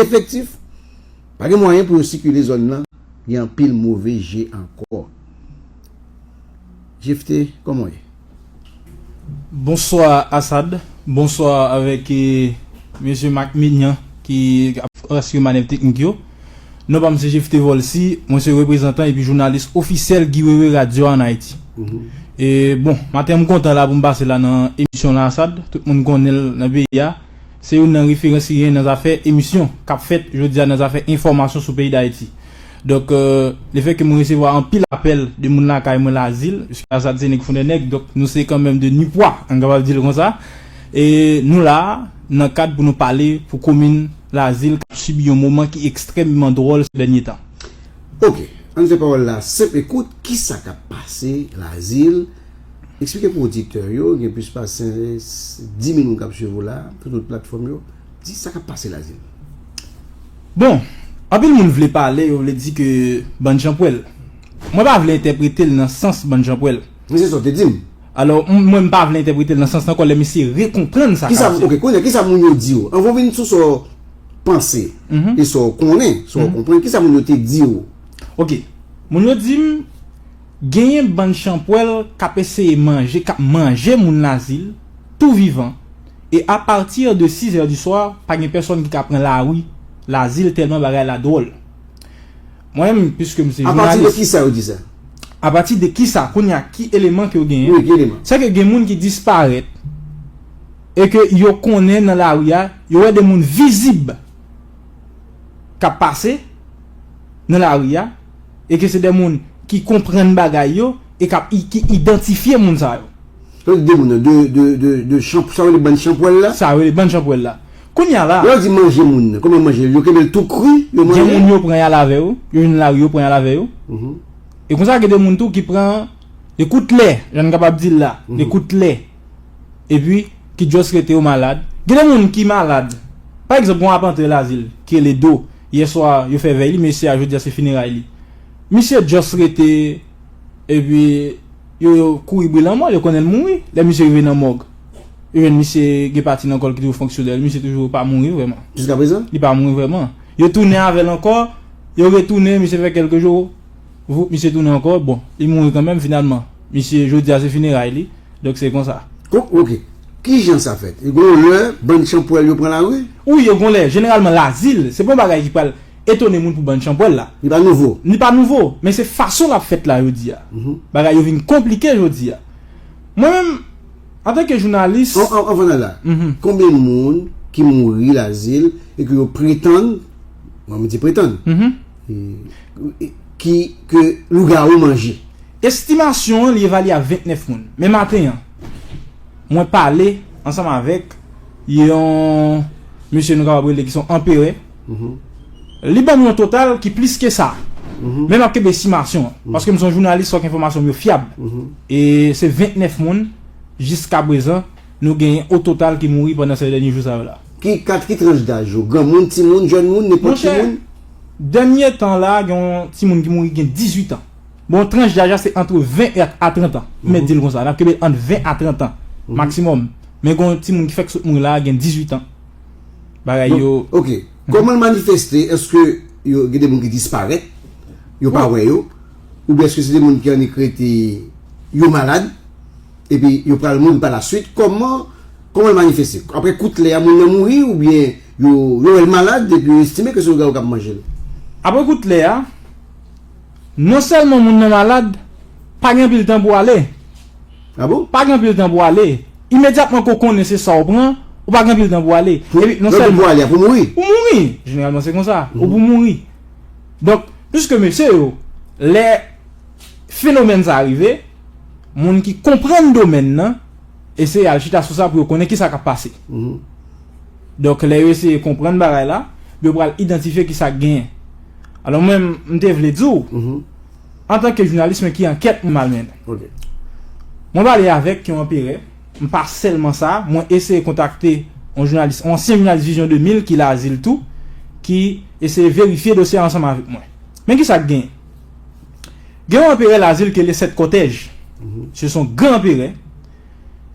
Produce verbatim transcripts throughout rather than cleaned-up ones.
efektif, pa gen mwayen pou yo sikile zòn nan, gen anpil move je ankò. Jefte, kòman w ye? Bonswa Asad, bonswa avèk eh, mesye Marc Mignan ki ap asire manèv teknik yo. Non pa m se Jefte Volcy, mwen se reprezantan epi jounalis ofisyèl Guy Wewe Radio en Haïti. E bon, maten an m kontan la pou m pase la nan emisyon la Asad, tout moun konnen l nan peyi a. Se youn nan referans li gen nan zafè emisyon k ap fèt jodi a nan zafè enfòmasyon sou peyi Dayiti. Donk, euh, lefètke mwen resevwa anpil apèl de moun lakay mwen Lazil, piske Asad se nèg Fondènèg, donk nou se kanmenm de Nipwa, ann kapab di l konsa. E nou la a, nan kad pou nou pale pou komin Lazil k ap sibi yon moman ki ekstrèmman dwòl se dènye tan. Ok, ann fè pawòl la senp, ekout kisa k ap pase Lazil. Eksplike pou oditè yo, gen plis pase dis mil moun k ap swiv ou la, sou tout platfòm yo. Di sa k ap pase Lazil. Bon, anpil moun vle pale, yo vle di ke bann chanpwèl. Mwen pa vle entèprete l nan sans bann chanpwèl. Men se sa w te di m. Alò, mwen m pa vle entèprete l nan sans nan kòlè mesye rekonprann sa k ap pase. Ok, kounye a, kisa moun yo di w? Anvan w vin sou sa w panse e sa w konnen, sa w konprann, kisa moun yo te di w? Ok, moun yo di m, genyen bann chanpwèl k ap eseye manje, k ap manje moun Lazil, tou vivan, e apati de sizè di swa, pa gen pèsonn ki ka pran lari Lazil tèlman bagay la dwòl. Mwen menm, piske m se jounalis. Apati de kisa yo di sa? Apati de kisa, kounye a, ki eleman ke yo genyen? Wi, ki eleman? Se ke gen moun ki disparèt e ke yo konnen nan lari a, yo wè de moun vizib k ap pase nan lari a e ke se de moun ki konprann bagay yo e k ap ki idantifye moun sa yo. Sa w di de moun nan, de, de, de, de chanp, sa w rele bann chanpwèl la? Sa w rele bann chanpwèl la. Kounye a la. Lè w di manje moun nan, kòman manje l? Yo kenbe l tou kri, yo manje l? Gen moun yo pran y al avè yo, yo jwenn lari yo pran y al avè yo. E konsa gen de moun tou ki pran de kout lè, jan n kapab di l la, de kout lè. Epi ki just rete yo malad. Gen de moun ki malad. Pa egzanp, gen yon apante Lazil ki rele Do. Yè swa yo fè vèy li, mesye a jodi a se fineray li. Misye just rete epi yo, yo kouri bri lanmò, yo konnen l mouri. Lè misye rive nan mòg, yo jwenn misye gen pati nan kò l ki toujou fonksyonèl, misye toujou pa mouri vrèman. Jiskaprezan? Li pa mouri vrèman. Yo tounen avè l ankò, yo retounen, misye fè kèlke jou, voup, misye tounen ankò, bon, li mouri kanmenm finalman. Misye, jodi a se fineray li, donk se konsa. Kon, ok. Kijan sa fèt? Gon lè, bann chanpwèl yo pran lari? Wi, yo gon lè. Jeneralman, Lazil, se pa yon bagay ki pral etone moun pou bann chanpwèl la. Li pa nouvo. Li pa nouvo, men se fason l ap fèt la jodi a. Bagay yo vin konplike jodi a. Mwen menm, antanke jounalis. An, an, anvan n al la, konbyen moun ki mouri Lazil e ke yo pretann, mwen m di pretann, e, e, ki, ke lougawou manje? Estimasyon an, li evalye a vennèf moun. Men maten an, mwen pale ansanm avèk yon mesye nou kapab rele ki se yon anperè. Li ban m yon total ki plis ke sa. Men m ap kenbe estimasyon an, paske m se yon jounalis, fòk enfòmasyon m yo fyab. E se vennèf moun, jiskaprezan, nou genyen o total ki mouri pandan sèt dènye jou sa yo la. Ki kat, ki tranch daj yo? Granmoun, timoun, jèn moun, nenpòt ki moun? Monchè, dènye tan la, gen yon timoun ki mouri gen dizuit an. Bon, tranch daj la se ant ven a trant an. M mèt di l konsa, n ap kenbe ant ven a trant an maksimòm. Men gen yon timoun ki fèk sot mouri la a, gen dizuit an. Bagay yo. Ok. Kòman l manifeste? Èske yo, gen de moun ki disparèt? Yo pa wè yo? Oubyen èske se de moun ki annik rete yo malad? Epi yo pral mouri pa la suit? Kòman, kòman l manifeste? Apre kout lè a, moun nan mouri oubyen yo, yo wè l malad epi yo estime ke se lougawou k ap manje l? Apre kout lè a, non sèlman moun nan malad, pa gen anpil tan pou ale. Ah bon? Pa gen anpil tan pou ale. Imedyatman ke w konnen se sa w pran, ou pa gen anpil tan pou ale. Epi non sèlman. Pou ale, pou mouri? Ou mouri. Jeneralman se konsa. Ou pou mouri. Donk, piske mesye yo, lè fenomèn sa a rive, moun ki konprann domèn nan eseye al chita sou sa pou yo konnen kisa k ap pase. Donk, lè yo eseye konprann bagay la, yo pral idantifye kisa k genyen. Alò, mwen, m te vle di w, antanke jounalis, men ki ankèt mwen al mennen. Mwen pale avèk yon anperè, m pa sèlman sa, mwen eseye kontakte yon jounalis, yon ansyen jounalis Vizyon de mil ki Lazil tou, ki eseye verifye dosye a ansanm avèk mwen. Men kisa k genyen? Gen yon anperè Lazil ki rele Sèt Kòtèj. Se son gran anperè.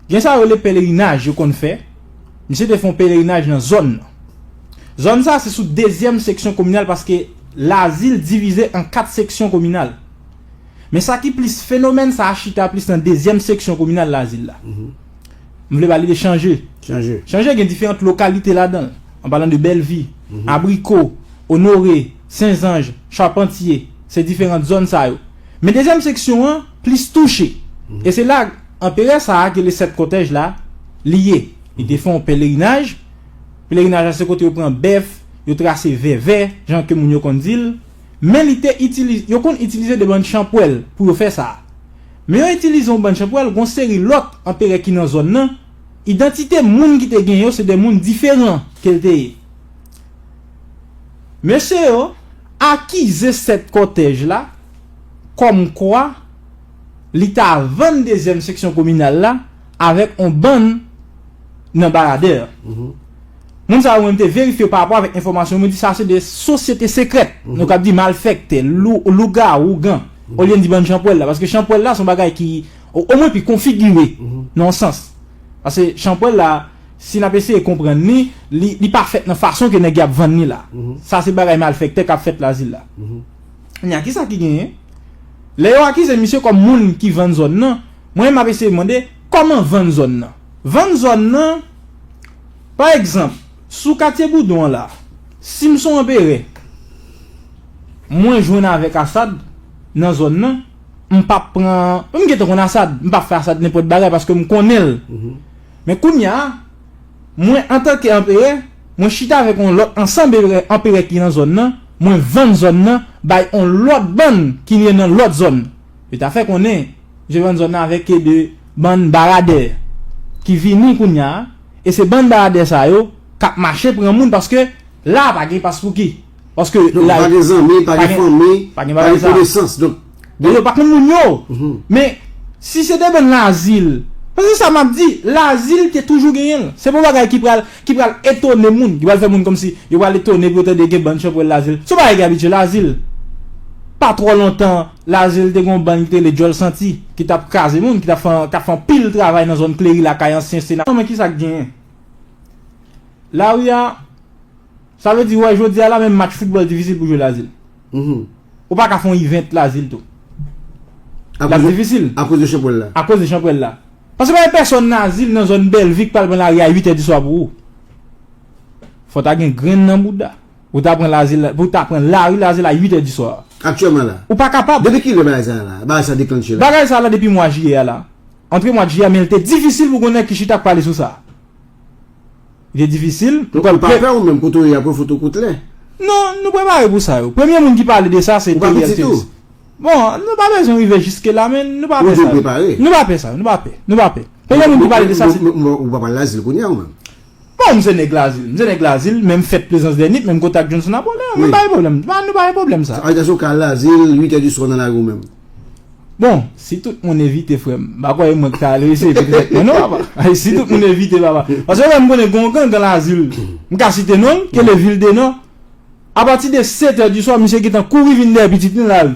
Gen sa yo rele pelerinaj yo konn fè. Misye te fè yon pelerinaj nan zòn nan. Zòn sa se sou dezyèm seksyon kominal paske Lazil divize an kat seksyon kominal. Men sa ki plis fenomèn sa a chita plis nan dezyèm seksyon kominal Lazil la. M vle pale de Chanje. Chanje. Chanje gen diferan lokalite ladan l. An palan de Bèlvi, Abriko, Onore, Senzanj, Chapantye, se diferan zòn sa yo. Men dezyèm seksyon an plis touche. E se la anperè sa a ki le sèt kòtèj la li ye. Li te fè yon pelerinaj. Pelerinaj la se kote yo pran bèf, yo trase vèvè, jan ke moun yo konn di l. Men li te itilize, yo konn itilize de bann chanpwèl pou yo fè sa. Men yo itilize yon bann chanpwèl, gon seri lòt anperè ki nan zòn nan, idantite moun ki te gen yo se de moun diferan ke l te ye. Mesye yo akize sèt kòtèj la kòmkwa li ta vann dezyèm seksyon kominal la avèk yon bann nan Baradè. Moun sa yo mwen te verifye pa rapò avèk enfòmasyon, mwen di sa se de sosyete sekrèt. Nou kab di malfèktè, lou, lougawou, ougan. Olye n di bann chanpwèl la, paske chanpwèl la se yon bagay ki o- omwen pi konfigire nan yon sans. Paske chanpwèl la, si n ap eseye konprann li, li, li pa fèt nan fason ke nèg y ap vann li la. Sa se bagay malfèktè k ap fèt Lazil la. Kounye a, kisa ki genyen? Lè yo akize misye kòm moun ki vann zòn nan, mwen m ap eseye mande, kòman vann zòn nan? Vann zòn nan, pa egzanp, sou katye Boudon an la, si m se yon anperè, mwen jwenn avèk Asad nan zòn nan, m p ap pran, m gentan konn Asad, m p ap fè Asad nenpòt bagay paske m konnen l. Men kounye a, mwen antanke anperè, mwen chita avèk yon lòt ansanm anperè ki nan zòn nan, mwen vann zòn nan bay yon lòt bann ki ye nan lòt zòn. Yo ta fè konnen, je vann zòn nan avèk de bann Baradè ki vini kounye a, e se bann Baradè sa yo k ap mache pran moun paske la pa gen paspouki. Paske Donk, la pa gen zanmi, pa pa gen gen fanmi, pa gen pa bagay gen sa. Konesans. Donk, Donk, yo pa konn moun yo. Men, si se de bann Lazil, paske sa m ap di, Lazil te toujou genyen l. Se pa yon bagay ki pral, ki pral etone moun, ki pral fè moun kòmsi yo pral etone pou yo tande gen bann chanpwèl Lazil. Se yon bagay ki abitye Lazil. Pa twò lontan, Lazil te gen yon bann ki te rele Djòl Santi, ki t ap kraze moun, ki t ap fè, k ap fè anpil travay nan zòn Klèri lakay ansyen sena. Men kisa k genyen? Lari a, sa vle di, wè, jodi a la, menm match foutbòl difisil pou jwe Lazil. Ou pa ka fè yon event Lazil tou. L ap difisil. Akoz de chanpwèl la. Akoz de chanpwèl la. Paske pa gen pèsòn Lazil nan zòn Bèlvi k pral pran lari a uit è di swa pou ou. Fò ta gen grenn nan bouda. Pou ta pran Lazil, pou ta pran lari Lazil a uit è di swa. Aktyèlman la. Ou pa kapab. Depi kilè bagay sa la? Bagay sa deklanche la. Bagay sa la depi mwa jiyè a la. Antre mwa jiyè a, men l te difisil pou gon nèg ki chita k pale sou sa. Li te difisil. Donk, ou pa pè ou menm kote w ye apre foto Koutlè? Non, nou prepare pou sa yo. Premye moun ki pale de sa, se Ou pa Teriel pitit ou? Bon, nou pa bezwen rive jiske la, men nou pa pè sa yo. Nou pa pè sa yo, nou pa pè. Nou pa pè. Premye moun ki pale de sa, se Ou pa pral Lazil kounye a ou menm? Bon, m se nèg Lazil. M se nèg Lazil, men m fèt Plezans dè Nip, menm kote ak Johnson Napoleon. Nou pa gen pwoblèm. Nou pa gen pwoblèm sa. Sa vle di si w ka Lazil, uit è di swa nan lari w menm. Bon, si tout moun evite, frè m, m pa kwè e mwen ki ta ale eseye pete tèt mwen non, papa. Ay, si tout moun evite, papa. Paske frè m konnen gen yon gang nan Lazil. M ka site non l, ke le vil de non. Apati de sèt è di swa, misye gentan kouri vin dèyè pitit li la wi.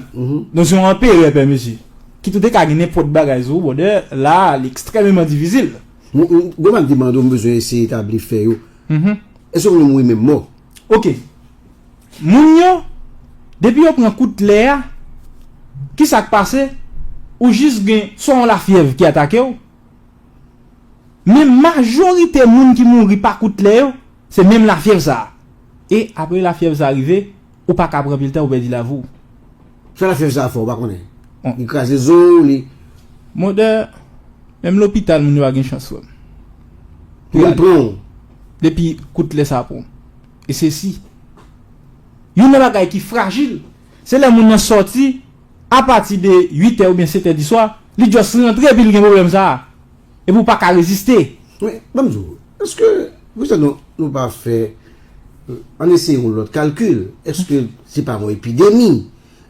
Donk se yon anperè, pè mesye. Ki tou te ka gen nenpòt bagay sou ou, brother, la, li ekstrèmeman difisil. Mwen, mwen, gwo m ap di mande w, m bezwen eseye etabli fè yo. Èske moun yo mouri menm mò? Ok. Moun yo, depi yo pran Koutlè a, kisa k pase? Ou jis gen swa yon lafyèv ki atake w, men majorite moun ki mouri pa Koutlè yo, se menm lafyèv sa a. E apre lafyèv sa a rive, ou pa ka pran pil tan, ou pèdi lavi w. Sa lafyèv sa a fè, ou pa konnen? Bon. Li kraze zo w, li Mòdè, menm lopital moun yo pa gen chans, frè m. Pou yo pran w. Depi Koutlè sa pran w. E se si. Youn nan bagay ki frajil, se lè moun nan sòti, apati de uit è oubyen sèt è di swa, li just rantre epi l gen pwoblèm sa a. Epi w pa ka reziste. Men, ban m di w, èske, poukisa nou, nou pa fè, euh, ann eseye yon lòt kalkil? Èske se pa yon epidemi?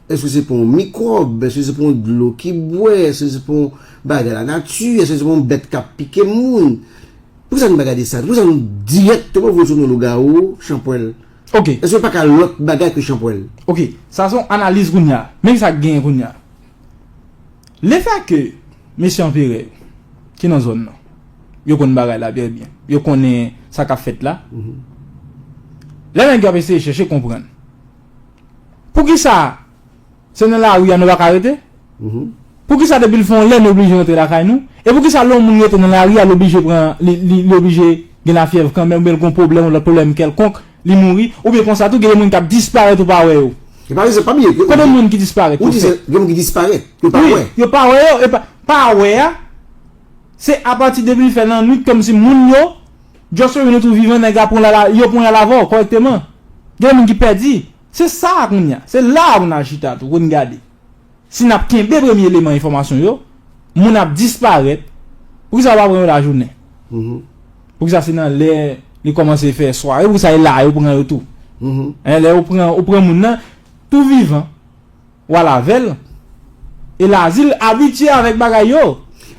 Èske se pa yon mikwòb? Èske se pa yon dlo ki bwè? Èske se pa yon bagay lanati? Èske se pa yon bèt k ap pike moun? Poukisa nou pa gade sa? Poukisa nou dirèkteman voye sou nou lougawou, chanpwèl? Ok. Èske pa ka lòt bagay ke chanpwèl? Ok, sa se yon analiz kounye a. Men sa k genyen kounye a. Lefè ke mesye anperè yo ki nan zòn nan, yo konn bagay la byen byen, yo konnen sa k ap fèt la, Lè nèg yo ap eseye chèche konprann. Poukisa se nan lari a nou pa ka rete? Poukisa depi l fè yon lè nou oblije rantre lakay nou? E poukisa lè yon moun rete nan lari a, l oblije pran, li, li, li oblije gen lafyèv kanmenm, oubyen l gen yon pwoblèm, yon lòt pwoblèm kèlkonk, li mouri, oubyen konsa tou, gen de moun k ap disparèt ou pa wè yo? E pa vle, pa bliye ke Kote moun ki disparèt? Ou di se gen moun ki disparèt, yo pa wè. Wi, yo pa wè yo, e pa, pa wè a, se apati depi l fè lannwit, kòmsi moun yo, just yo vin tou vivan, nèg la pran la, yo pran la avè w kòrèkteman. Gen moun ki pèdi. Se sa a kounye a. Se la a pou n al chita tou, pou n gade. Si n ap kenbe premye eleman enfòmasyon yo, moun ap disparèt. Poukisa yo pa pran yo lajounen? Poukisa se nan lè li kòmanse fè sware, poukisa e la yo pran yo tou? Hein, lè yo pran, yo pran moun nan, tou vivan, w al avè l. E Lazil abitye avèk bagay yo.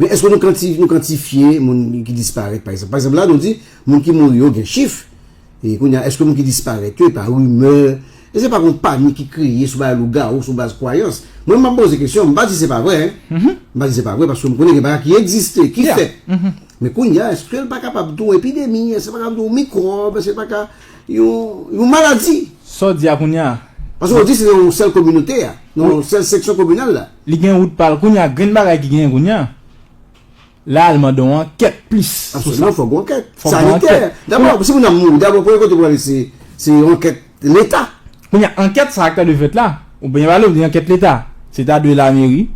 Men èske nou kanti-, nou kantifye moun ki disparèt, pa egzanp? Pa egzanp, la, nou di, moun ki mouri yo gen chif. E kounye a, èske moun ki disparèt yo, e pa rimè? Èske se pa yon panik ki kreye sou baz lougawou, sou baz kwayans? Mwen, m ap poze kesyon, m pa di se pa vre, hein. M pa di se pa vre, paske m konnen gen bagay ki egziste, ki fèt. Men kounye a, èske l pa kapab tou yon epidemi, èske l pa kapab tou yon mikwòb, èske l pa ka yon, yon maladi? Sa w di a kounye a? Paske w di se yon sèl kominote a, nan yon sèl seksyon kominal la. Li gen wout pa l kounye a, grenn bagay ki genyen kounye a. La, l mande yon ankèt plis sou sa. Absoliman, fòk yon ankèt. Fòk yon ankèt. Dabò, si moun nan mouri, dabò, premye kote pou ale, se, se yon ankèt Leta. Kounye a, ankèt sa ak ta dwe fèt la, ou byen pale, ou di ankèt Leta. Se ta dwe lameri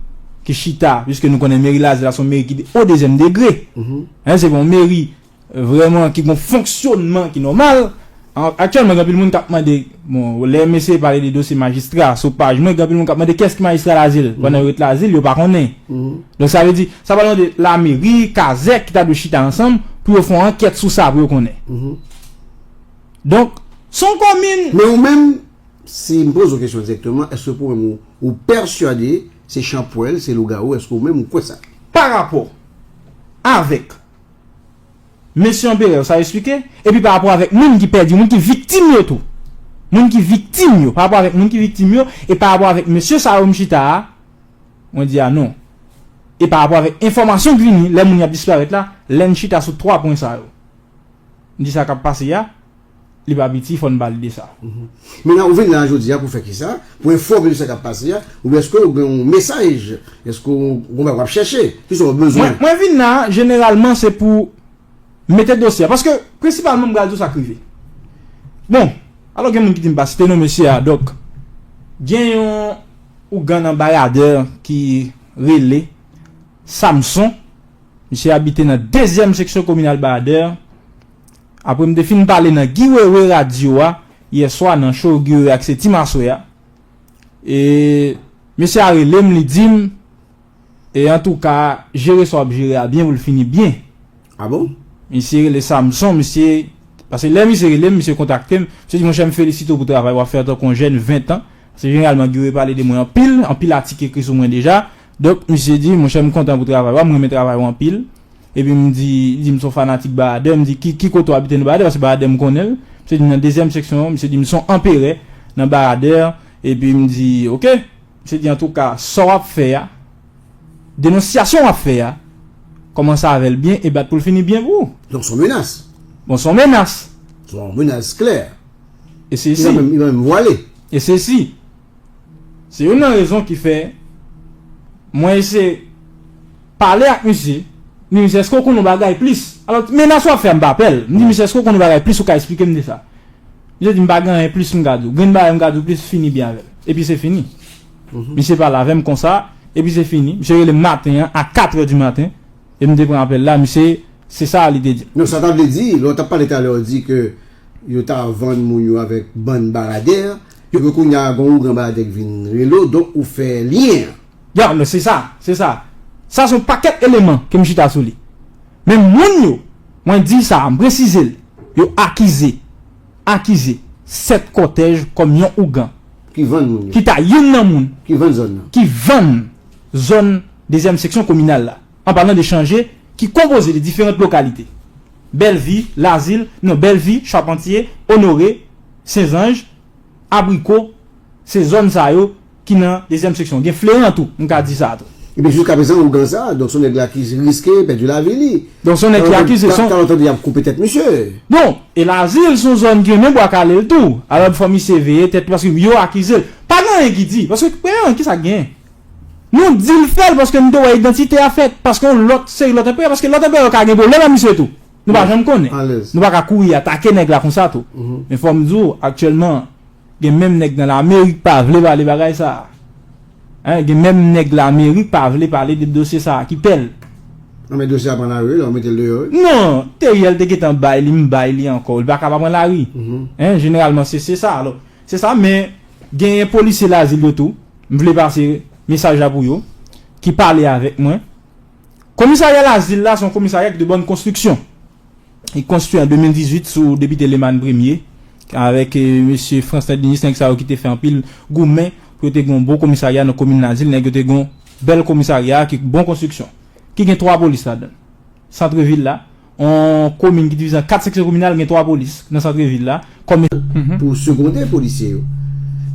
ki chita, piske nou konnen meri Lazil la se yon meri ki o dezyèm degre. Hein, se pa yon meri, euh, vrèman ki gen fonksyonman ki nòmal. An-, aktyèlman, gen anpil moun k ap mande, bon, lè m eseye pale de dosye majistra sou paj mwen, gen anpil moun k ap mande kiyès ki majistra Lazil. Pandan yo ret Lazil, yo pa konnen. Donk, sa vle di, sa pral mande lameri, kazèk ki ta dwe chita ansanm pou yo fè yon ankèt sou sa, pou yo konnen. Donk, se yon komin. Men ou menm, si m poze w kesyon dirèkteman, èske pou ou menm ou, ou pèswade se chanpwèl, se lougawou, èske ou menm ou kwè sa? Pa rapò avèk mesye Anperè, sa yo esplike, epi pa rapò avèk moun ki pèdi, moun ki viktim yo tou. Moun ki viktim yo, pa rapò avèk moun ki viktim yo, e pa rapò avèk mesye sa yo m chita a, mwen di a non. E pa rapò avèk enfòmasyon k vini, lè moun y ap disparèt la, lè n chita sou twa pwen sa yo. M di sa k ap pase a, li pa piti, fò n pale de sa. Men la, ou vin la jodi a pou fè kisa? Pou enfòme nou sa k ap pase a? Oubyen èske ou gen yon mesaj? Èske ou gen yon bagay w ap chèche? Kisa w bezwen? Mwen, mwen vin la, jeneralman, se pou mete dosye a. Paske, prensipalman, m pral di w sa k rive. Bon, alò gen moun ki di m pa site non mesye a, donk, gen yon ougan nan Baradè ki rele Samson. Misye abite nan dezyèm seksyon kominal Baradè. Apre m te fin pale nan Guy Wewe radyo a, yè swa nan show Guy Wewe ak se Tim aswè a. E mesye a rele m, li di m, e antouka, jere sa w ap jere a byen pou l fini byen. Ah bon? Misye rele Samson, misye, paske lè misye rele m, misye kontakte m, misye di, monchè, m felisite w pou travay w ap fè antanke yon jèn ven tan. Paske jeneralman, Guy Wewe pale de mwen anpil, anpil atik ekri sou mwen deja. Donk, misye di, monchè, m kontan pou travay w, m renmen travay w anpil. Epi m di, li di m se yon fanatik Baradè, m di, ki, ki kote w abite nan Baradè, paske Baradè m konnen l. Misye di m nan dezyèm seksyon, misye di m se yon anperè nan Baradè, epi m di, oke. Misye di, antouka, sa w ap fè a, denonsyasyon w ap fè a, kòmanse avè l byen e bat pou l fini byen pou ou. Donk, se yon menas. Bon, se yon menas. Se yon menas klè. E se si. Li pa menm, li pa menm vwale. E se si. Se youn nan rezon ki fè mwen eseye pale ak misye. M di, misye, èske w konn yon bagay plis? Alò, menas w ap fè a, m pa pè l. M di, misye, èske w konn yon bagay plis ou ka esplike m de sa? Misye di m pa gen anyen plis m ka di w. Gen bagay m ka di w plis, fini byen avè l. Epi se fini. Misye pale avè m konsa, epi se fini. Misye rele m maten an, a katrè di maten. E m te pran apèl la, misye, se sa li te di. Non, sa ta vle di, lè w t ap pale talè, w di ke yo ta vann moun yo avèk bann Baradè, epi kounye a, gen yon ougan Baradè ki vin rele w, donk ou fè lyen an. Ya, men se sa, se sa. Sa se yon pakèt eleman ke m chita sou li. Men moun yo, mwen di sa, m presize l, yo akize, akize sèt kòtèj kòm yon ougan. Ki vann moun yo. Ki ta youn nan moun. Ki vann zòn nan. Ki vann zòn dezyèm seksyon kominal la. An palan de Chanje, ki konpoze de diferan lokalite. Bèlvi, Lazil, non, Bèlvi, Chapantye, Onore, Senzanj, Abriko, se zòn sa yo ki nan dezyèm seksyon. Gen Fleyan tou, m ka di sa tou. Epi jiska prezan, ougan sa, donk se yon nèg la ki riske pèdi lavi li. Donk se yon nèg ki akize, se yon... Talè w tande y ap koupe tèt misye. Bon, e Lazil se yon zòn ki renmen bwa kale l tou. Alò fò misye veye tèt li paske yo akize l. Pa gen anyen ki di, paske premyèman, kisa k genyen? Nou di l fè l paske nou te wè idantite a fèt, paske yon lòt seri lòt anplwaye, paske lòt anplwaye yo ka gen pwoblèm ak misye tou. Nou pa janm konnen. Nou pa ka kouri atake nèg la konsa tou. Men fò m di w, aktyèlman, gen menm nèg nan lameri k pa vle pale bagay sa a. Hein, gen menm nèg lameri k pa vle pale de dosye sa a, ki pè l. Non, men dosye a pran lari, lè w mete l deyò, wi. Non, Teriel te gentan bay li, m bay li ankò. Li pa ka pa pran lari. Hein, jeneralman, se, se sa. Alò, se sa, men genyen polisye Lazil yo tou. M vle pase mesaj la pou yo, ki pale avèk mwen. Komisarya Lazil la, se yon komisarya ki de bòn konstriksyon. Li konstwi an de mil dizuit sou depite Leman Premye, avèk, eh, mesye Frans Nèdinis, nèg sa yo ki te fè anpil goumen pou yo te gen yon bon komisarya nan komin Lazil, nèg yo te gen yon bèl komisarya ki bon konstriksyon, ki gen twa polis ladan l. Santrevil la, yon komin ki divize an kat seksyon kominal, gen twa polis nan santrevil la. Kòm... Pou segondè polisye yo.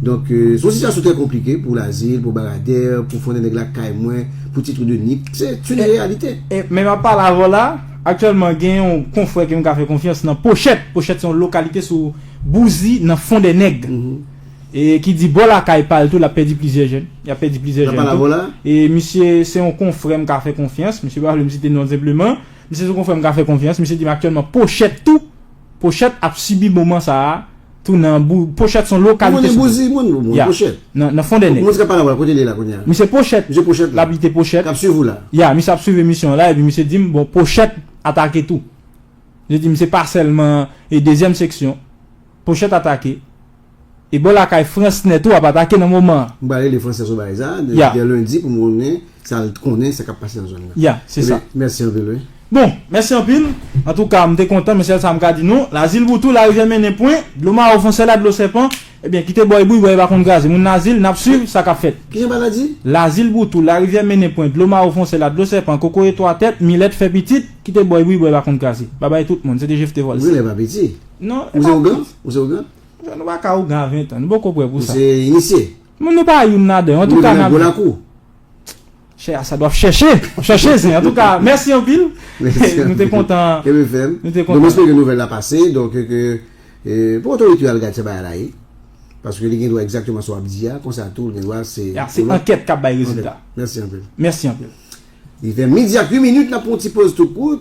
Donk, euh, se yon sitiyasyon trè konplike pou Lazil, pou Baradè, pou Fondènèg, lakay mwen, pou Ti Twou de Nik. Se une réalité. E, men m ap pale avè w la, aktyèlman, gen yon konfrè ke m ka fè konfyans nan Pochèt. Pochèt se yon lokalite sou Bouzi, nan Fondènèg. E ki di bò lakay pa l tou, l ap pèdi plizyè jèn. Y ap pèdi plizyè jèn tou. E misye se yon konfrè m ka fè konfyans. Misye pa vle m site non l senpleman. Misye se yon konfrè m ka fè konfyans. Misye di m aktyèlman Pochèt tou. Pochèt ap sibi moman sa a. Tou nan bou-, Pochèt se yon lokalite sou Bouzi. Nan, nan Fondènèg. Misye Pochèt. L abite Pochèt. Ya, misye ap swiv emisyon an la, epi misye di m, bon, Pochèt atake tou. Misye di m, se pa sèlman, e, dezyèm seksyon. Pochèt atake. E bò lakay Fransnè tou ap atake nan moman an. M pral rele Fransnè sou bagay sa, de, de lendi pou m konnen sa l konnen, sa k ap pase nan zòn nan. Ya, se sa. Mèsi anpil, wi. Bon, mèsi anpil. Antouka, m te kontan, men sèl sa m ka di nou. Lazil Boutou, Larivyè Mennen Pwen, dlo Mawo Fon Sèla, dlo Sèpan. Ebyen, kite bò e bouyi, bò e pa konn kraze. Moun Lazil, n ap swiv sa k ap fèt. Kijan bagay la di? Lazil Boutou, Larivyè Mennen Pwen, dlo Mawo Fon Sèla, dlo Sèpan, kokoye twa tèt, milèt fè pitit, kite bò e bouyi, bò e pa konn kraze. Babay tout moun, se te Jefte Volse. Ou genlè pa piti. Non, ou se ougan? Ou se ougan? Nou pa ka ougan a ven tan. Nou poko prè pou sa. Ou se inisye? Men nou pa youn ladan yo. Antouka, n ap... Chè a sa dwa ap chèche. Ap chèche zen. Antouka, mèsi anpil. Nou te kontan. Kenbe fèm. Nou te kontan. Donk, m espere ke nouvèl la pase. Donk, ke, e, pou otorite yo al gad sa bagay la ye. Paske li gen dwa egzakteman sa w ap di a. Konsa tou, li gen dwa se... Ya, se ankèt k ap bay rezilta. Mèsi anpil. Mèsi anpil. Li fè midi ak uit minit, n ap pran yon ti poz tou kout.